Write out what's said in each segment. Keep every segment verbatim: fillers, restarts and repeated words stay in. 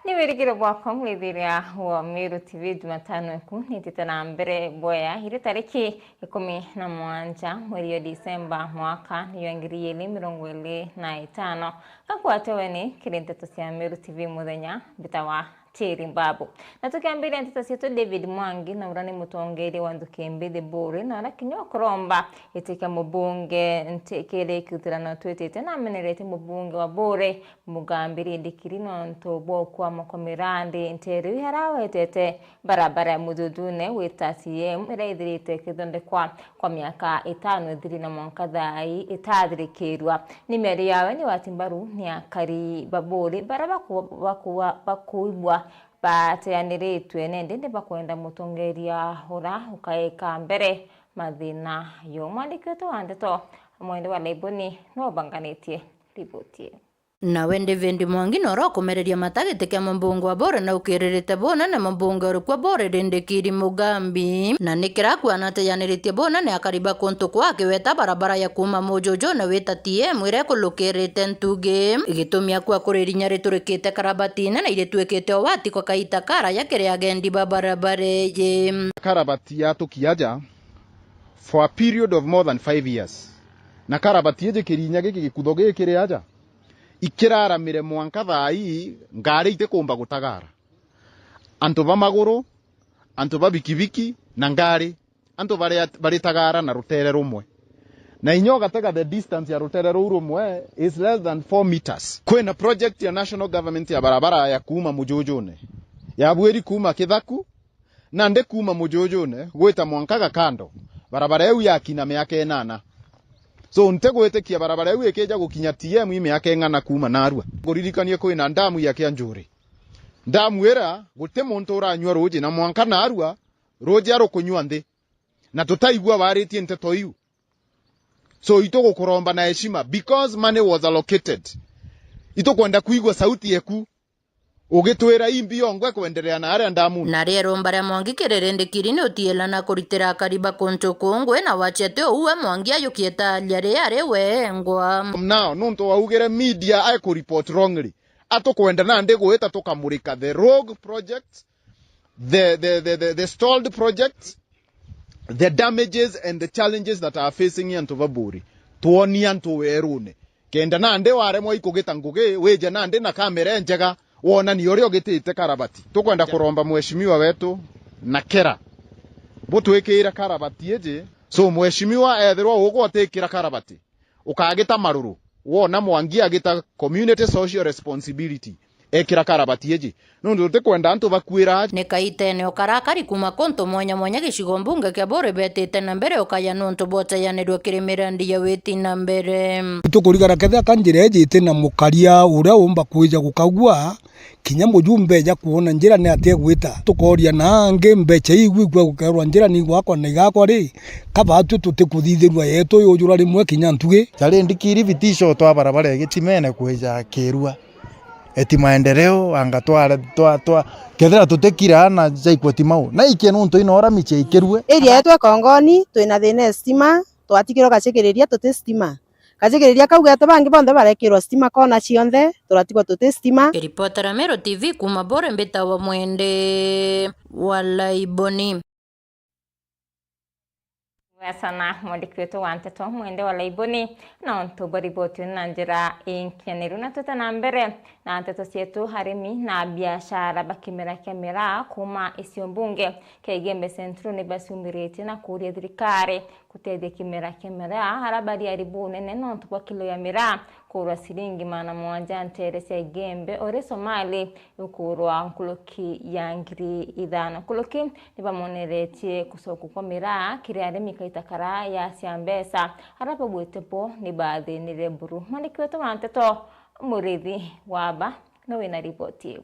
Ni wirigiro bwakwa mwithiria wa Meru T V Jumatano eku nitite na mbere bwea iri tariki ikumi na mwanja mweri wa Disemba mwaka ni wa ngiri igiri mirongo iri na itano. Gakwate weni kiri nteto cia Meru T V muthenya mbitawa Tiri Mbabu. Na tukiambiria nteto cietu, David Mwangi na uria ni mutongeria wa nthuki mbithi Buri na uria kinya ukuromba giti kia mubunge nti kiri kiutirano twitite na ameneretie mubunge wa Buri Mugambi Rindikiri nontu bwa ukwama kwa mirandi nteere iu aria awetete barabara ya Mujujune gwita C M iria ithirite ikithondekwa kwa miaka itano ithiri na mwanka thaa ii itathirikirua. Ni miario yawe ni wati mbaru ni akari ba Buri baria baku- baku- bakuigua bateaniritue nende ni bakwenda mutongeria uria ukaika mbere mathina yo. Mwandiki wetu wa ndeto Mwende wa Laiboni no ubanganitie riboti ii. Nawe David Mwangi na uria ukumereria mata giti kia mubunge wa Buri na ukiririte bunene mubunge uri kuo Buri Rindikiri Mugambi. Na ni kira akuana ateyaniritie bunene akari ba kuntu kuu akiweta barabara ya kuuma Mujujune gwita T M iria ikulukirite ntugi. Gitumi akua kuri rinya riturikite karabatine na irituikite o wati kwa kaita karaya kiri agendi ba barabara iji. Karabati yatukia aja for a period of more than five years. Na karabati iji kirinya giki gikutho giki kiri aja. Ikiraramire mwanka thaa ii, ngari itikumba gutagara. Antu ba maguru, antu ba bikibiki, na ngari, antu baria- baritagara na rutere rumwe. Na inya ugatega the distance ya rutere ruu rumwe is less than four meters. Kwina project ya national government ya barabara ya kuuma Mujujune, ya Bwiri kuuma Kithaku, nandi kuuma Mujujune gwita mwanka Gakando, barabara iu yakina miaka inana. So, ntigwitikia barabara iu ikija gukinya T M i miaka ing'ana kuuma narua. Nguririkanie kwina ndamu ya Kianjuri. Ndamu ira guti muntu uranyua ruuji na mwanka narua ruuji arukunyua nthi. Na tutaigua waritie nteto iu. So, itugukuromba na heshima because money was allocated. Itukwenda kwigua sauti eku. Ugitwira imbi yongwe kwenderea na aria ndamuna. Na ria iromba ria Mwangi kiri Rindikiri ni utiila na kuritira akari ba kuntu kungwi na wacia ti uu we Mwangi ayukie taria ria ari wengwa. Now, nuntu waugire media ai ku report wrongly, atukwenda nandi gwita tukamurika the rogue project, the, the, the, the, the stalled project, the damages and the challenges that are facing antu ba Buri, twonie antu werune. Kenda nandi waremwa ikugita ngugi, wije nandi na kamera injega, wonanie uria ugitite karabati. Tukwenda kuromba mheshimiwa wetu na kera, butwikire karabati iji. So, mheshimiwa, ethirwa ugwa utikira karabati, ukagita maruru, wona Mwangi agita community social responsibility, ekira karabati iji, nuntu tutikwenda antu bakuira aja. Ni kaitene o karakari kuuma kuntu mwanya mwanya gicigo mbunge kia Buri betite na mbere ukaya nuntu bwa uteyanirua kiri mirandi ya witi na mbere. Itukurigara kethira ka njira iji iti na mukaria uria umba kwija gukagua, kinya mujumbe eja kwona njira ni atia egwita. Tukooria na angi mbecha igwikua gukerwa njira ni igwakwa na igakwa ri, ka batwi tutikuthithirua yetu yujura rimwe kinya ntugi. Jari ndikiri vitisho twa barabara ya Gitimene kwija Kirua. Eti maendeleo, anga tware, twa, twa, kethira tutikira na jaikwa ti mau. Na ikie nuntu ino rami ciaikirue. Area yetu e Kongoni, twina thina e stima, twatigirwe gacigiriria tuti stima. Gacigiriria kau getu bangi bonthe barekirwa stima kona cionthe, turatigwa tuti stima. Kiripotera Meru T V kuuma Buri mbitawa Mwende wa Laiboni. Wega sana mwandiki wetu wa nteto Mwende wa Laiboni, na untu bwa riboti na njira inkinyaniru, na twite na mbere na nteto cietu. Arimi na biashara ba kimera kia miraa kuuma icio mbunge kia Igembe Central ni baciumiritie na kuuria thirikari gutethia kimera kia miraa aria bariari bunene nontu bwa kilo ya miraa kuurwa ciringi magana mugwanja ntere cia Igembe, o ri Somali ikuurwa nkuruki ya ngiri ithano. Nkuruki ni bamoneretie gucokua kwa miraa kiri arimi kaita kara ya cia mbeca, aria baugite bo ni bathinire buru. Mwandiki wetu wa nteto Murithi Waba ni wina riboti iu.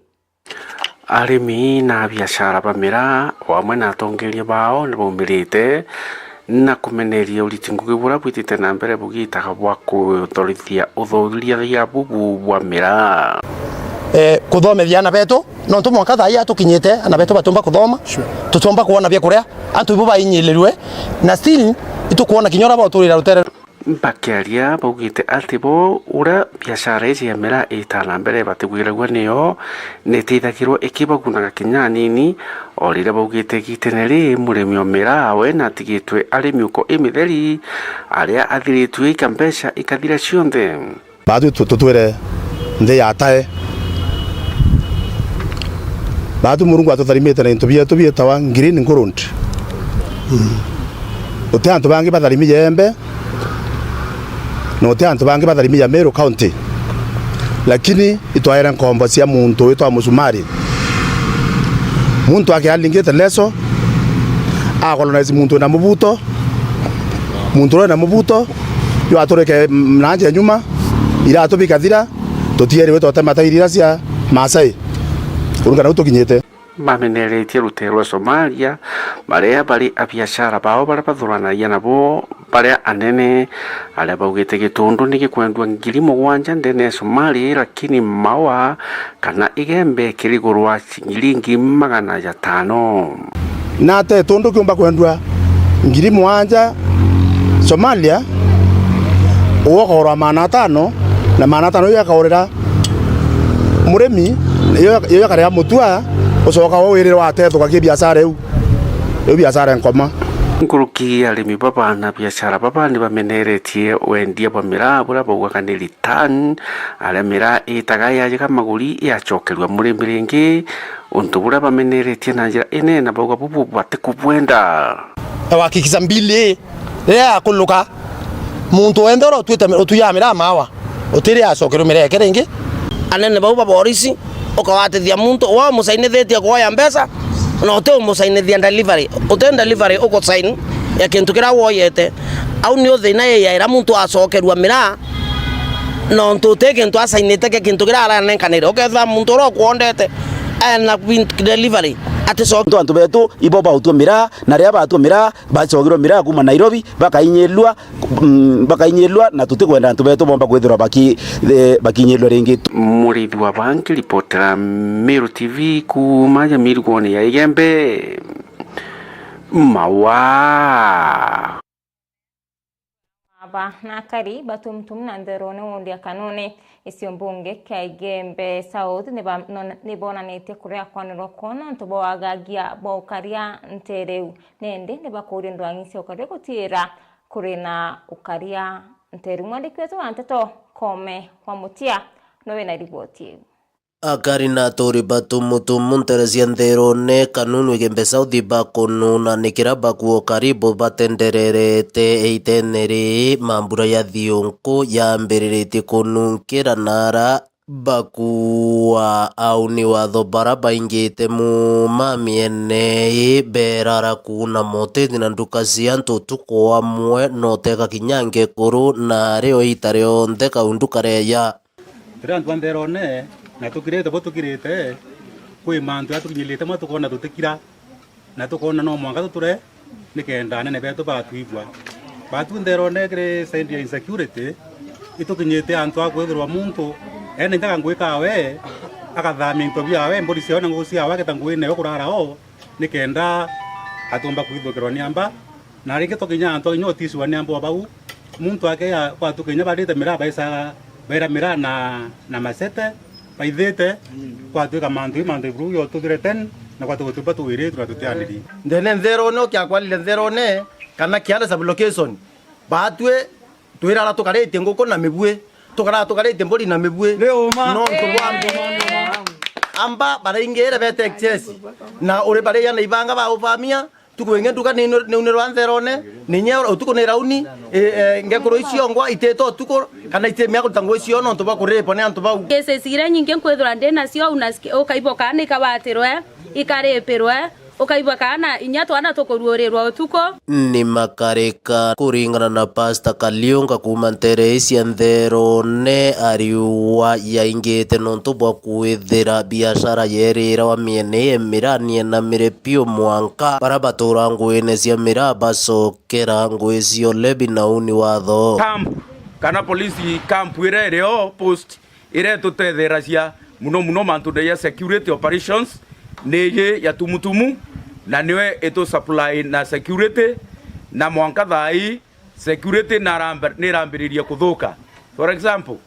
Arimi na abiashara ba miraa o amwe na atongeria bao ni baumirite na kumeneria uriti ngugi buria bwitite na mbere bugitaga bwa kuthorithia uthorithiria bubu bwa miraa. Eh, kuthomithia ana betu, nontu mwanka thaa ii atukinyite, ana betu batiumba kuthoma, sure, tutiumba kwona bia kuria, antu ibo bainyilirwe, na still itukwona kinya uria bauturira rutere. Bakiaria baugite ati bo uria biashara iji ya miraa itaa na mbere batigwiragua niyo nitithagirwa ikibagunaga kinya anini, o riria baugite gitene ri murimi o miraa we natigitwe ari miuko imitheri, aria athiritue ika mbeca ikathira cionthe. Baatwi tu-, tutwire nthi ya tae. Baatwi Murungu atutharimite na into bietu bietawa green gold. Guti antu bangi batharimije Embe, na guti antu bangi batharimije Meru County. Lakini itwaere nkombo cia muntu witwa Musumari. Muntu ake alingite leso, akolonize muntu wina mubuto, muntu uria wina mubuto, jwaturike na nja nyuma, iratu bikathira, tutieri witwa temata iria cia Maasai. Kuringana na u tukinyite. Bameneretie rutee rwa Somalia, baria bari abiashara bao baria bathuranagia nabo, baria anene, aria baugite gitundu ni gikwendua ngiri mugwanja ndene ya Somali, lakini maua kana igembe kirigurwa ciringi magana jatano. Nate gitundu kiumba kwendua ngiri mugwanja Somalia, uwe ukagurwa magana atano, na magana atano iu akaurira murimi, iyo, iyo akarega mutua, ucoka we wirire watethuka ki biashara iu. Iu biashara nkoma. Nkuruki arimi baba na biashara baba ni bameneretie wendia bwa miraa buria baugaga ni return, aria miraa itaga yajega maguri yacokerua murimi ringi, untu buria bameneretie na njira inene na bauga bubu batikubwenda. Wahakikisha mbili riria yakuluka, muntu wenthe uria utwite mi-, utuyaga miraa mawa, utiri acokerwe miraa yake ringi. Anene bau ba borisi, ukawatithia muntu, we umusainithitie kuoya mbeca, na uti umusainithia delivery. Uti delivery ukusain ya kintu kiria woyete. Au ni uthina iyaira muntu acokerua miraa, nontu uti kintu asainite kia kintu kiria aranenkanire. Ukethira muntu uria ukwondete ena delivery, aticoke. Antu betu ibo bautua miraa, na riria batua miraa, bacogirwe miraa kuma Nairobi, bakainyilua, mm, bakainyilua, na tutikwenda antu betu bomba kwithirwa baki-, eh, bakinyilua ringi. Murithi wa Bangi, ripotera Meru T V kuma Jamirigoni ya Igembe, Maua. Aba na akari ba Tumtum na Ntherone wodi ya Kanuni, icio mbunge kia Igembe South, niba-, non-, nibonanitie kuria kwanirwa kwao nontu bwa wagagia bwa ukaria nteere iu. Nindi nibakuuria ndwang'i cia ukaria gutiira kuri na ukaria nteere iu. Mwandiki wetu wa nteto Kome wa Mutia nowe na riboti iu. Akari na aturi ba Tumutumu nteere cia Ntherone, Kanunu, Igembe South, bakununa ni kira bakuo karibu batendererete iteene ri mambura ya thiunku yambiriritie kununkira, na ara bakuua auni watho bara baingite mu ma miene ii berara kuuna moteti na nduka cia antu utuku amwe na uteka kinya ngekuru, na rio ita rionthe kaundu kareeja. Turi antu ba Ntherone, na tukirite bo tukirite, kwi mantu jatukinyirite amwe tukoona tutikira, na tukoona no mwanka tuture, nikenda anene betu batwigua. Batu Ntherone kiri side ya insecurity, itukinyite antu a kwithirwa muntu ene njaga ngui kawe, akathamia into biawe, mburi ciawe na ngugi ciawe, ageta ngui nayo kurara o, nikenda atumba kwithukirwa ni amba. Na ringi tukinya antu a kinya uticiwa ni amba o bau, muntu ake ya kwatu kinya barite miraa, baisa baira miraa na, na masete, baithite, kwatuika mantu i mantu iburu yo tuthire ten, na kwatu gutuba tuwiritu na tutianiri. Ndene Ntherone, ukiakwarire Ntherone, kana Kianda sub location, batwi twirara tukaritie nguku na mibui, tukara tukaritie mburi na mibui. Ni uma. Nontu bwa antu amba baraingire bete excess, na uri bariya na ibanga ba uvamia, tuku ingi nduka ni, ni unirwa Ntherone, ni inya utuku ni rauni, e, e, ngekuru icio ngwa itite utuku, kana itimia kuruta nguo icio nontu bwa kuripwa ni antu bau. Cases iria nyingi nkwithirwa ndi nacio, unasiki-, ukaigua kana ikabatirwe, ikaripirwe, ukaigua kana inya twana tukuruurirwa utuku. Ni makarika. Kuringana na Pastor Kaliunga kuuma nteere ii cia Ntherone, ariuga yaingite nontu bwa kwithira biashara yerira wa miene ii mirani enamire piu mwanka bara batura nguine cia miraa bacokera ngui cia ulebi na uni watho. Camp, kana polisi camp iria iri o post, iria itutetheragia muno muno mantune ja security operations ni iji ya Tumutumu, na niwe itu supply na security, na mwanka thaa ii security naramba-, nirambiririe kuthuka. For example,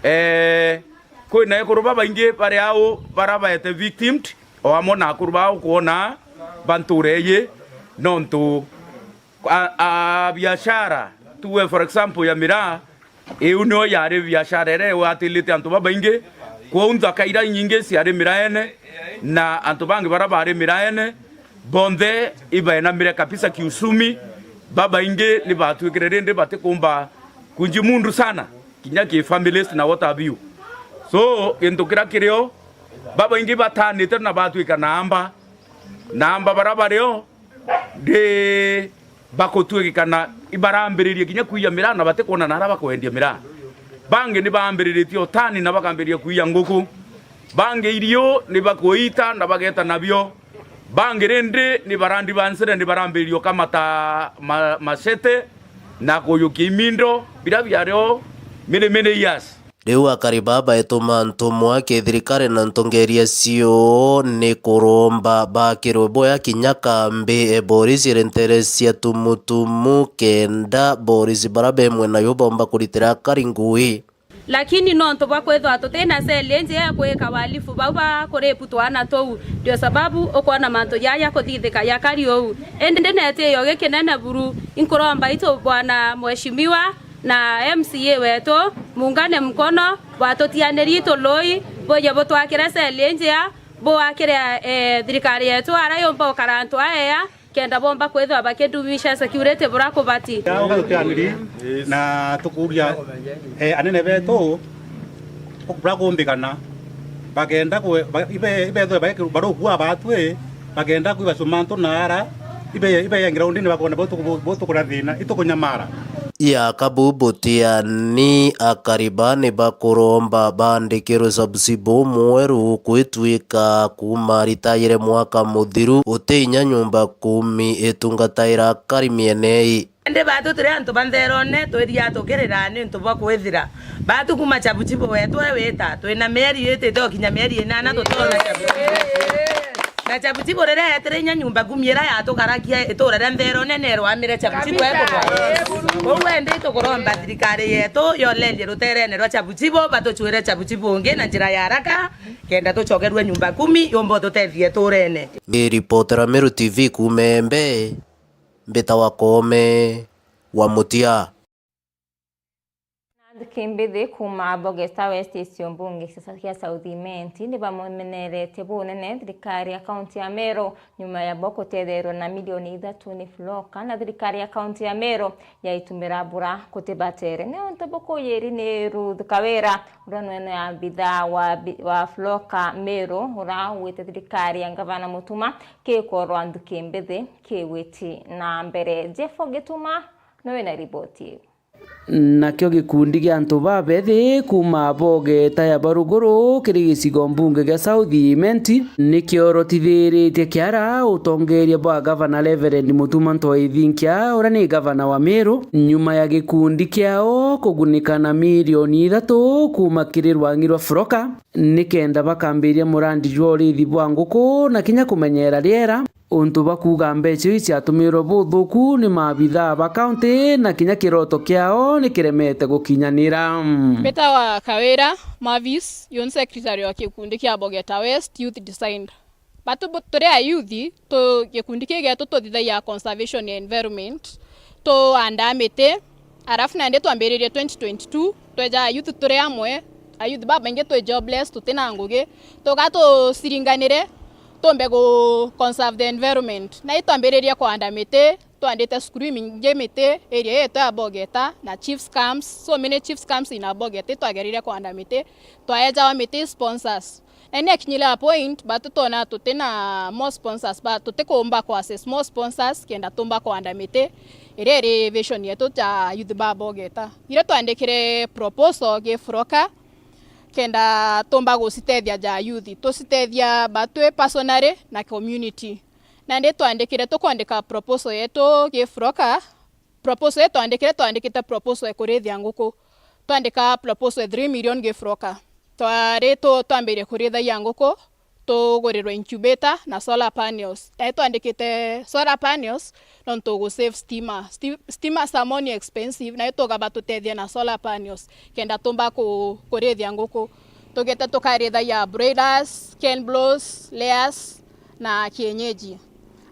eh, kwina ekuru babaingi bari au bara baete victimed, o amwe na akuru bao kwona ba ntuura iji, nontu a, a biashara, tuwe for example ya miraa, iu nio yari biashara iria igwatirite antu babaingi, kwou nthaka iria inyingi ciari miraene, na antu bangi baria bari miraene, bonthe ibaenamire kabisa kiusumi, babaingi ni batwikire rindi batikumba kunjimundu sana, kinya ki families na what have you. So, gintu kiria kirio, babaingi batanite na batwika naamba, naamba baria bario, ndi bakutwikikana ibarambiririe kinya kwiya miraa na batikwona nara bakwendia miraa. Bangi ni baambiriritie utani na bakambiriria kwiya nguku. Bangi irio ni bakuita na bageta nabio. Bangi rindi ni barandi ba ncire ni barambiririe ukamata ma-, macete na kuyukia imindo, biria biario many, many years. Riu akari baa baituma ntumwa ki thirikari na ntongeria cio ni kuromba bakirwe boya kinya kambi e borisi iri ntere cia Tumutumu, kenda borisi bara be mwena yo bomba kuritira akari ngui. Lakini nontu bwa kwithwa tutina cell inji ya kwika walifu bau ba kurape twana tuu, ndio sababu ukwona mantu jaja kuthithika jakari uu. Indi netiyo gikinene buru, inkuromba itu bwana mheshimiwa, na M C A wetu, muungane mkono, bwatutianirie itu lui, buje butwakire cell injea, buakire, eh, thirikari yetu ara yumba ukara antu aea, kenda bomba kwithwa bakidumisha security bura kubati. Uga tutianiri na tukuria, eh, anene betu, bura kumbikana, bakenda kwe-, ba-, ibe-, ibethwe baekiru-, barukua batwi, bakenda kwiba cuma antu na ara, ibe-, ibeya groundini bakona bo tuku-, bo tukuria thina, itukunyamara. Yaka bu butiani, akari ba ni bakuromba bandikirwe cabucibu mweru kwitwika kuuma ritayire mwaka muthiru, uti inya nyumba kumi itungataira akari miene ii. Indi batu turi antu ba ntherone, twithia tukirira niuntu bwa kwithira batu kuuma cabucibu wetu e wita, twina mieri itite ukinya mieri inana tutona cabucibu. Na cabucibu riria yetire inya nyumba kumi iria yatukaragia itura ria ntherone, nerwamire cabucibu ekurwa. Kou endi tukuromba thirikari yetu yolerie ruterene rwa cabucibu, batucwire cabucibu ungi na njira ya haraka, kenda tucokerue nyumba kumi yumba ututethia iturene. Ni ripotera Meru T V kuuma Embe. Mbita wa Koome wa Mutia. Na nthuki mbithi kuuma Bogeta West, gicigo mbunge cia South Imenti, ni bamumeneretie bunene thirikari ya kaunti ya Meru nyuma ya bo kutetherwa na milioni ithatu ni Fuloka, na thirikari ya kaunti ya Meru yaitumira bura kutibatere. Ni untu bukuyiri ni Ruth Kawira, uria nwene abitha wa bi-, wa Fuloka Meru, uria ugwite thirikari ya Ngavana Mutuma kikorwa nthuki mbithi kiwiti na mbere. Jeff Gituma, nowe na riboti iu. Nakio gikundi gia antu babethi kuuma Bogeta ya Baruguru kiri gicigo mbunge gia South Imenti ni kiorotithiritie kiara utongeria bwa gavana Reverend Mutuma Ntoi Thinkia, uria ni gavana wa Meru, nyuma ya gikundi kiao kugunika na milioni ithatu kuuma kiri rwangi rwa Furoka, nikenda bakambiria murandi jwa urithi bwa nguku na kinya kumenyera riera. Untu bakuuga mbeca iu ciatumirwe buthuku ni maabithaa ba kaunti, na kinya kiroto kiao nikiremete gukinyanira. Mbitawa Kawira Mavis, youth secretary wa gikundi kia Bogeta West Youth Designed. Batu bu-, turi ayuthi, tu-, gikundi kii gietu tuthithagia conservation ya environment, tuandaa miti, arafu nandi twambiririe twenty twenty-two, tweja ayuthi turi amwe, ayuthi babaingi twi jobless, tutina ngugi, tuga tuciringanire, tumbe gu conserve the environment. Na itwambiririe kuanda miti, twandite cukuru imingi miti, area yetu ya Bogeta, na chiefs camps, so many chiefs camps in Bogeta, itwagerire kuanda miti, twaejawa miti sponsors. Na ni akinyire a point, batu twona tutina more sponsors, ba tutikumba ku access more sponsors, kenda tumba kuanda miti, iria iri vision yetu ja youth ba Bogeta. Iria twandikire proposal gi Furoka, kenda tumba gucitethia ja youth, tucitethia batwi personally na community. Nandi twandikire, tukwandika proposal yetu gi Furoka, proposal ii twandikire, twandikite proposal ya kurithia nguku. Twandika proposal ya three million gi Furoka. Twari tu-, twambirie kurithagia nguku, tugurirwe incubator na solar panels. Na itwandikite solar panels nontu gu save stima. Sti-, stima some ni expensive, na ituga batutethia na solar panels kenda tumba ku-, kurithia nguku. Tugite tukarithagia broilers, Ken Bros, layers na kienyeji.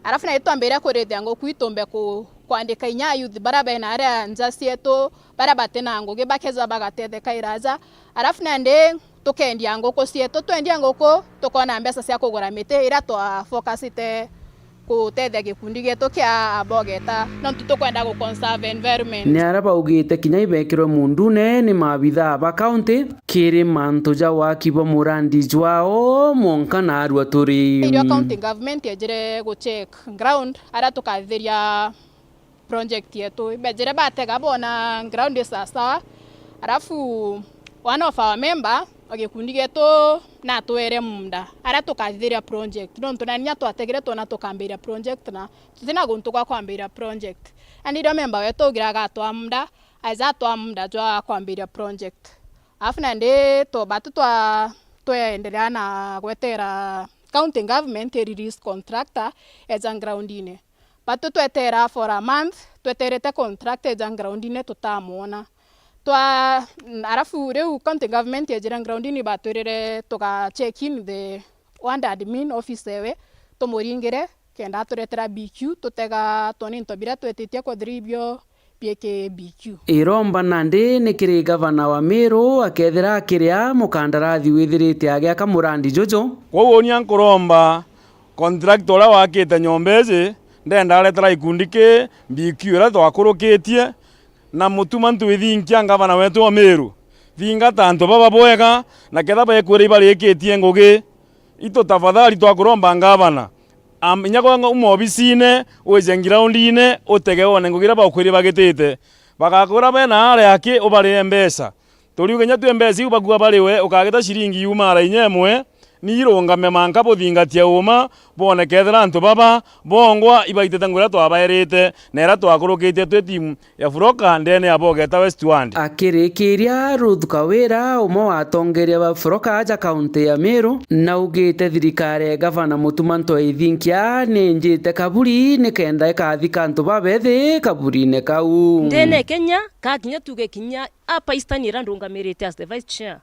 Arafu na itwambire kurithia nguku itumbe ku-, kwandika inya youth bara bena aria nja cietu, bara batina ngugi bakeja bagatetheka iraja. Arafu nandi tukendia nguku cietu, twendia nguku tukona mbeca cia kugura miti iria twa focusite kutethia gikundi gietu kia abogeta, nontu tukwenda gu conserve environment. Ni aria baugite kinya ibekirwe mundune ni maabithaa ba county kiri mantu ja waki bwa murandi jwao mwonka naarua turi. Irio county government yejire gu check ground aria tukathithiria project yetu. Bejire batega bona ground i sawasawa, arafu one of our member wa gikundi gietu natwere munda aria tukathithiria project, nontu nani twategire twona tukambiria project na tutina guntu gwa kwambiria project. Nandi riria member wetu augire agatwaa munda, aja atwaa munda jwa kwambiria project. Arafu nandi to batu twa, twendelea na gwetera county government i release contractor eja groundine. Batu twetera for a month, tweterete contractor eja groundine tutamwona. Twa, arafu riu county government yejire groundine batwirire tuga check in the ward admin office ewe, tumuringire kenda aturetera B Q, tutega twone into biria twetitie kwethira ibio biiki B Q. Iromba nandi ni kiri gavana wa Meru akethira akiria mukandarathi withirite agiaka murandi juju. Kwou uuni nkuromba contractor uria wakite nyomba iji, ndenda aretera gikundi ki B Q iria twakurukitie, na Mutuma M'Ethingia ngavana wetu wa Meru, thingata antu baba bwega, na ketha bekwira ibarikitie ngugi, itu tafadhali twakuromba ngavana, am-, inya gwe uma obisine, wije groundine, utege wone ngugi iria bakwiri bagitite. Bagakwira bena aria aki, ubarire mbeca. Turiuge inya twi mbeca iu bakua bariwe, ukagita ciringi yuma ara inya imwe, ni irungame manka buthingatie uma, bone kethira antu baba bongwa ibaitite ngugi iria twabairite, na iria twakurukitie twi timu ya Furoka ndene ya Bogeta West Ward. Akirikiria, Ruth Kawira, umwe wa atongeria ba Furoka aja kaunti ya Meru, naugite thirikari ya gavana Mutuma M'Ethingia ninjite kaburi nikenda ikathika antu babethi kaburine kau. Ndene Kenya, ka kinya tuge kinya apa Eastern iria ndungamirite as the vice chair.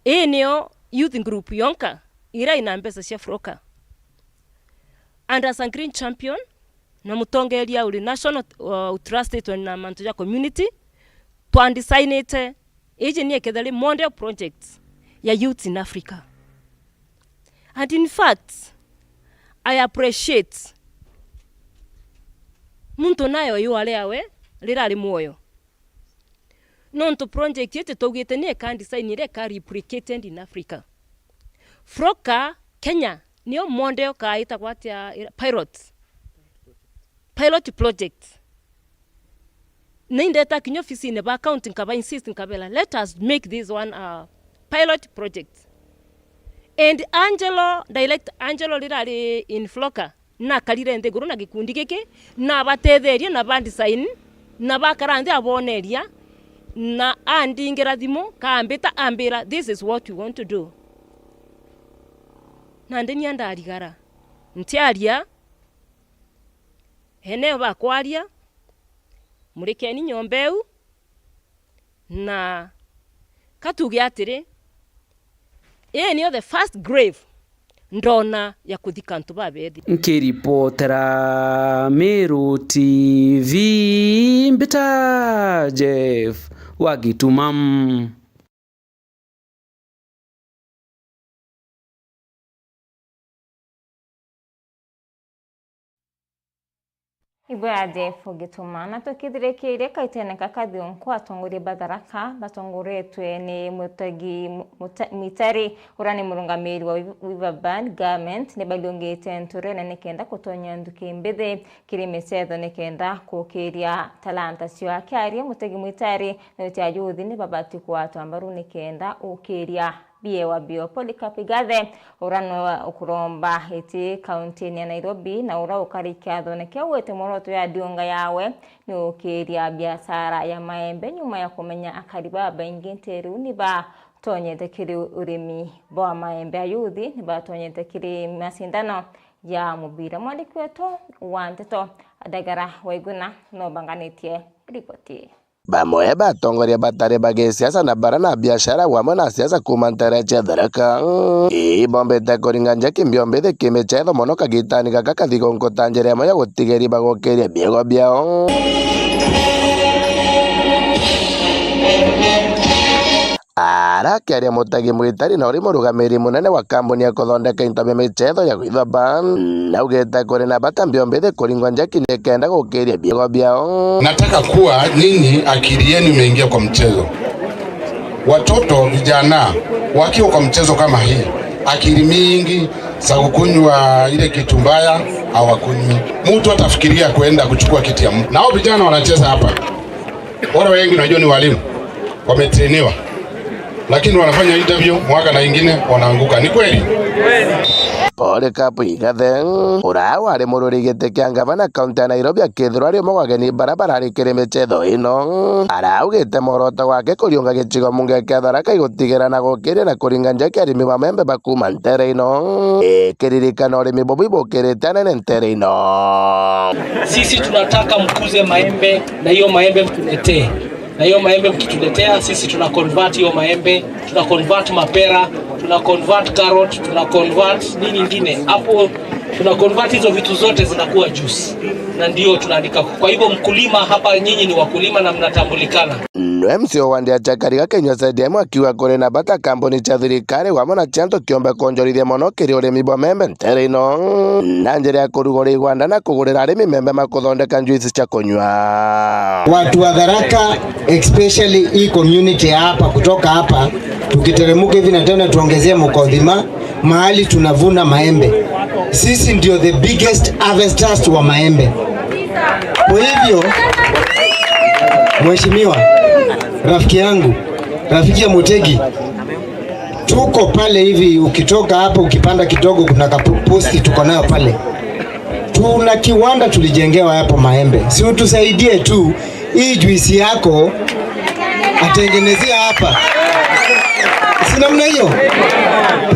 Ii nio youth group yonka iria ina mbeca cia Furoka. And as a green champion, na mutongeria uri national, uh, utrustitwe na mantu ja community, twa designite iji ni eketheri model project ya youth in Africa. And in fact, I appreciate muntu nayo yu ari awe rira ari mwoyo. Nontu project iji twaugite ni eka design iria eka replicated in Africa. Furoka Kenya niyo model ka itagwa atia, ira-, pilot. Pilot project. Na indeta kinya ofisine ba county nkaba insist nkabera, "Let us make this one a pilot project." And Angelo, direct Angelo rira ari in Furoka, nakarire nthiguru na gikundi giki, nabatetherie na ba design, na bakara nthi aboneria, na andingira thimu, kambita ambira, "This is what we want to do." Nandi nia ndarigara ntiaria, ene bakwaria, murikeni nyomba iu, na katuge atiri, ii niyo the first grave ndona ya kuthika antu babethi. Nkiripotera Meru T V, mbita Jeff wa Gituma. Ibwega Jeff Gituma. Na tukithirikiria kaitene ka kathionku, atongoria ba Tharaka batongoretwe ni Mutegi Mu-, Muta-, Mwitari, uria ni murungamiri wa Wi-, Wiva Band Garment, ni baliungite nturene nikenda kutonya nthuki mbithi kiri micetho nikenda kukiria talanta cio. Akiaria, Mutegi Mwitari ni utia yuthi ni babati kwatwa mbaru nikenda ukiria biewa bio. Polycarp Igathe, uria no ukuromba iti kaunti-ini ya Nairobi na uria ukari kiathone kia gwite mworoto ya ndiunga yawe, ni ukiria biashara ya maembe nyuma ya kumenya akari babaingi nteru ni ba tonyete kiri urimi bwa maembe. Ayuthi ni batonyete kiri macindano ya mubira. Mwandiki wetu wa nteto Ndagara Waiguna no banganitie riboti ii. Bamwe ba atongoria batari ba gisiasa na bara na biashara, wamwe na siasa kuuma nteere cia Tharaka, ibombite kuringa njeki mbiombithi kimichetho mono kagitani gaka kathigo nkuta njira imwe ya gutigeria bagukiria biego biao. Arakiaria Mutagi Mwitari na uri murugamiri munene wa kambuni ya kuthondeka into bia michetho ya Gwithoba, naugite kuri na bata mbiombithi kuringwa njeki nikenda gukiria biego biao. Nataka kuwa nyinyi akili yenu imeingia kwa mchezo. Watoto vijana wakiwa kwa mchezo kama hii, akili mingi za kukunywa ile kitu mbaya hawakunywi. Mtu atafikiria kuenda kuchukua kiti ya mtu. Nao vijana wanacheza hapa. Wale wengi unajua ni walimu, wametrainiwa. Lakini wanafanya interview mwaka na ingine wanaanguka. Ni kweli? Polycarp Igathe, uria wari mururi giti kia ngavana kaunti ya Nairobi, akethirwa ari umwe wa ageni bara barari kiri michetho ino. Araugite mworoto wake kuriunga gicigo munge kia Tharaka igutigira na gukiria na kuringa njeki arimi ba maembe ba kuuma nteere ino, ikiririkana urimi bubu ibukirite anene nteere ino. Sisi tunataka mkuze maembe, na hiyo maembe mtuletee. Na hiyo maembe mkituletea, sisi tuna convert hiyo maembe, tuna convert mapera, tuna convert carrot, tuna convert nini ingine. Hapo tuna convert hizo vitu zote zinakuwa juice. Na ndio tunaandika. Kwa hivyo mkulima hapa, nyinyi ni wakulima na mnatambulikana. No M C A wa Ndia Chakari Gakenyua Saidi Emu akiuga kuri na bata kambuni cia thirikari wamwe na cia antu kiombe kwonjorithia mono kiri urimi bwa maembe nteere ino, na njira ya kurugura igwanda na kugurira arimi maembe ma kuthondeka njuici cia kunywa. Watu wa Tharaka, especially hii community ya hapa, kutoka hapa, tukiteremuka hivi na tena tuongezee Mukothima, mahali tunavuna maembe. Sisi ndio the biggest harvesters wa maembe. Kwa hivyo, Mheshimiwa, rafiki yangu, rafiki ya Mutegi, tuko pale hivi, ukitoka hapo, ukipanda kidogo, kuna kaposti tuko nayo pale. Tuna kiwanda tulijengewa hapo maembe. Si utusaidie tu, hii juisi yako atengenezea hapa. Si namna hiyo?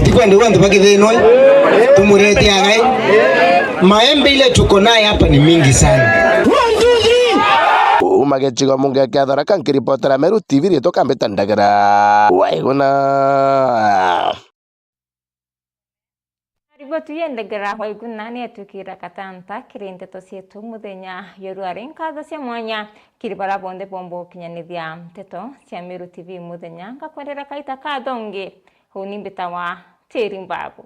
Tikwende wanthe bakithinwe, tumurete agai. Maembe ile tuko naye hapa ni mingi sana. Kuuma gicigo munge kia Tharaka, nkiripotera Meru T V, riitwa Kambita Ndagara Waiguna. Riboti ya Ndagara Waiguna ni yatuikira katanta kiri nteto cietu muthenya jwa ruari. Nkatho cia mwanya kiri bara bonthe bomba gukinyanithia nteto cia Meru T V muthenya. Ngakwendera kaita kathongi. Uu ni mbitawa Tiri Mbabu.